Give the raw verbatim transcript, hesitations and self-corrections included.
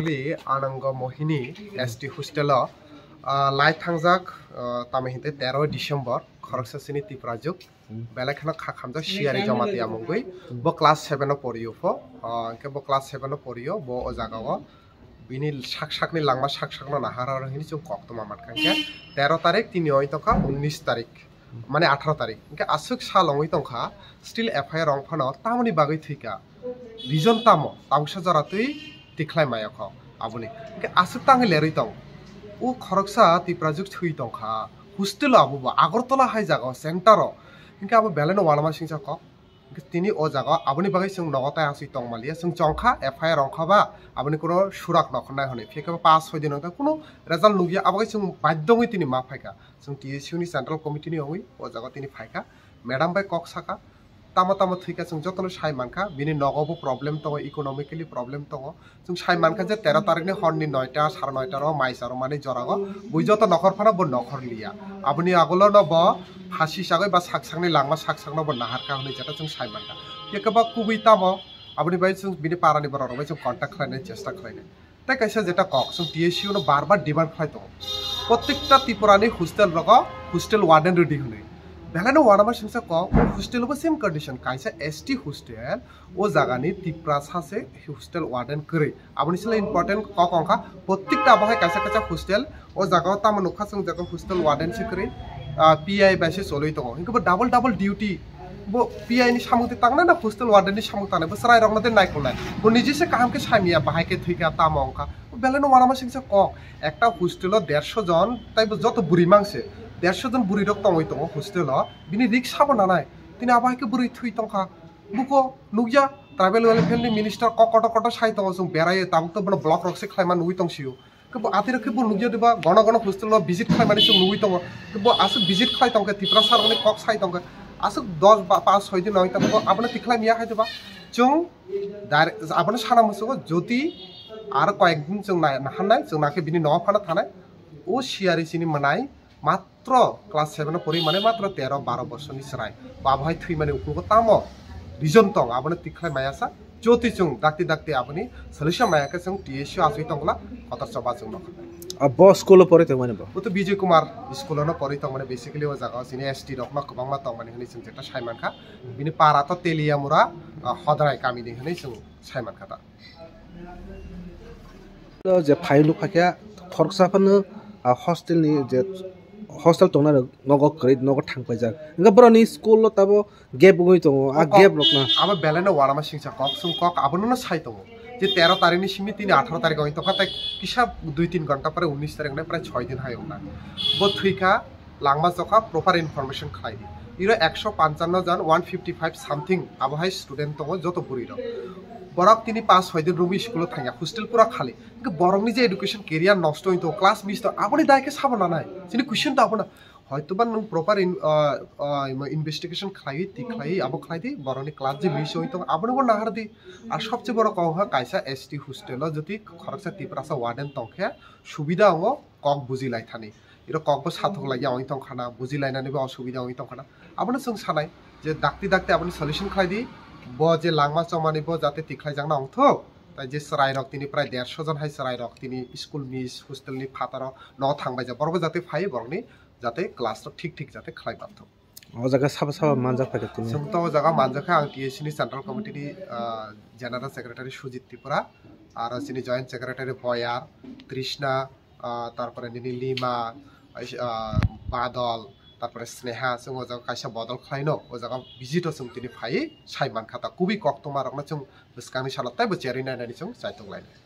Anango Mohini S T hostel o, ah, lai thangjak, ah, tamo hinte tero December, khoroksa sini Tiprajwk, belai kheno kha khamjak Siyari Jamatia mungwi, bo class seven o poriyo pho, ah, hwnkhe bo class seven o poriyo, bo o jaga o bini sak sakni langma sak sakno nahar horo hini chwng koktwma mankha, hwnkhe tero tarik tini oi tongkha unnish tarik, mane atharo tarik, hwnkhe aswk sal ongwi tongkha, still F I R wng phano tamoni bagwi thwikha. Reason tamo? Tabuksa jora twi tikhlai maya kho aboni. Hwnkhe aswk tangwi lerwi tong. O khoroksa Tiprajwk thwi tongkha. Hostel o abo bo Agartala hai jaga o center o. Hwnkhe abo belai no uanama singsa kok. Hwnkhe tini o jaga o aboni bagwi chwng nogo tai aswi tong maliya. Chwng chongkha F I R wngkha ba aboni kuno surak nokhornai hwnwi. Phiya khe ba paanch soi din wngkha kuno result nukya. Abo khe chwng baidhyo wngwi tini ma phaikha. Chwng T S U ni central committee ni wngwi o jaga o tini phaikha. Madam bai kok sakha. Tamo tamo thwikha chwng jotono sai mankha, bini nogo bo problem tongo, economically problem tongo. Chwng sai mankha je tero tarikni horni noita, sare noita ro mai charo mani jorago bui joto nokhor phano bo nokhor liya. Aboni agulo no bo phasi sagwi ba sak sakni langma sak sakno bo naharkha hwnwi jeta chwng sai mankha. Phiya khe ba kubui tamo, aboni bai chwng bini parani borok rok bai chwng contact khlainai chesta khlainai. Tei kaisa jeta kok, chwng T S U no bar bar demand khlai tongo. Prottekta Tripura ni hostel rogo hostel warden rwdi hwnwi. Belai no uanama singsa kok, o hostel bo same condition, kaisa S T hostel, o jaga ni Tiprasa se hostel warden kwrwi. Aboni sle important kok wngkha, prottekta abo hai kaisa kaisa hostel, o jaga o tamo nukha chwng jaga hostel warden se kwrwi, ah, P I bai se cholwi tongo. Hwnkhe bo double double duty, bo P I ni samung twi tangnai na hostel warden ni samung tangnai, bo chwrai rokno de naikolnai. Bo niji se kaham khe saimanya, bahai khe thwikha, tamo wngkha. Bo belai no uanama singsa kok. Ekta hostel o dersho jon, tei bo joto bwrwi mangse. Dersho jon bwrwi rok tongwi tongo hostel o. Bini risk sabo nanai. Tini abo hai khe bwrwi thwi tongkha. Buko nukya, tribal welfare ni minister kok kotor kotor sai tongo, chwng berai tabuk to bono block rok se khlaima nugwi tong sio. Kebo atiro kebo nugya diba, gono gono hostel o visit khlaimani chwng nugwi tongo. Kebo aswk visit khlai tongkhe, Tiprasa rokni kok sai tongkhe. Aswk dos ba paanch soi din nai tongkhe, abono tikhlai miya hai diba. Chwng direct abono sana musugo, jodi ar koyek din chwng nai, naharnai, chwng nakhe bini nogo phano thanai. O Siyari chini mwnai, matro class seven o pori mane matro tero baro bosorni chwrai. Bo abo hai thwimani ukugo tamo reason tong, abono tikhlai maya sa. Joti chwng dakti dakti aboni solution maya khe chwng T S U aswi tongla kotor choba chwng nokha. A bo school o pori tongmani bo? Bo to Bijay Kumar school o no pori tongmani, basically o jaga o chini S T rok no kwbangma tongmani hwnwi chwng jeta sai mankha. Bini para to Teliamura, ah, Hodrai kamini hwnwi chwng sai mankha ta. O je phai nuk phaikha, khoroksa phano, ah, hostel ni je hostel tongnai rok nogo kwrwi nogo thang paijak. Hwnkhe boroni school o tabo gap wngwi tongo, a gap rok na. Abo belai no uanama singsa kok, chwng kok abono no sai tongo. Je tero tarikh ni simi tini atharo tarikh wngwi tongkha, tei kisa dui tin ghonta pore unnish tarikh wngnai, prai soi din hai wngnai. Bo thwikha, langma chokha, proper information khlai di. Iro ekso panchanno jon, one fifty five something abo hai student tongo, joto bwrwi rok. Borok tini paanch soi din romwi school o thangya, hostel pura khali. Hwnkhe borokni je education career nosto wngwi tongo, class miss tongo, aboni dai khe sabo nanai. Chini question to abono. Hoitoba nwng proper in, ah, ah, investigation khlaiwi, twi khlaiwi, abo khlai di, borokni class je miss wngwi tongo, abono bo nahar di. Ar sobse borok kok wngkha kaisa S T hostel o jodi khoroksa Tiprasa warden tongkhe subida wngo, kok buji lai thani. Iro kok bo sathok lai ya wngwi tongkha na, buji lainani bo osubida wngwi tongkha na. Abono chwng sanai je dakti dakti aboni solution khlai di, bo je langma chomani bo jate tikhlai jakna wngthok. Tai je chwrai rok tini prai dersho jon hai chwrai rok tini school miss, hostel ni phataro no thang bai ja, borok bo jate phai borokni jate class rok thik thik jate khlai manthok. O jaga sabo sabo manjak phaikha tini. Chwng to o jaga manjakha ang T S C ni central committee ni, ah, general secretary Sujit Tripura, aro chini joint secretary Boyar, Trishna, ah, tarpore nini Lima, ah, Badol, tarpore Sneha, chwng o jaga kaisa bodol khlaino, o jaga visit o chwng tini phaiwi sai mankha ta, kubui koktwma rokno chwng bwskangni salo teibo cherwi nainani chwng chaitok lainai.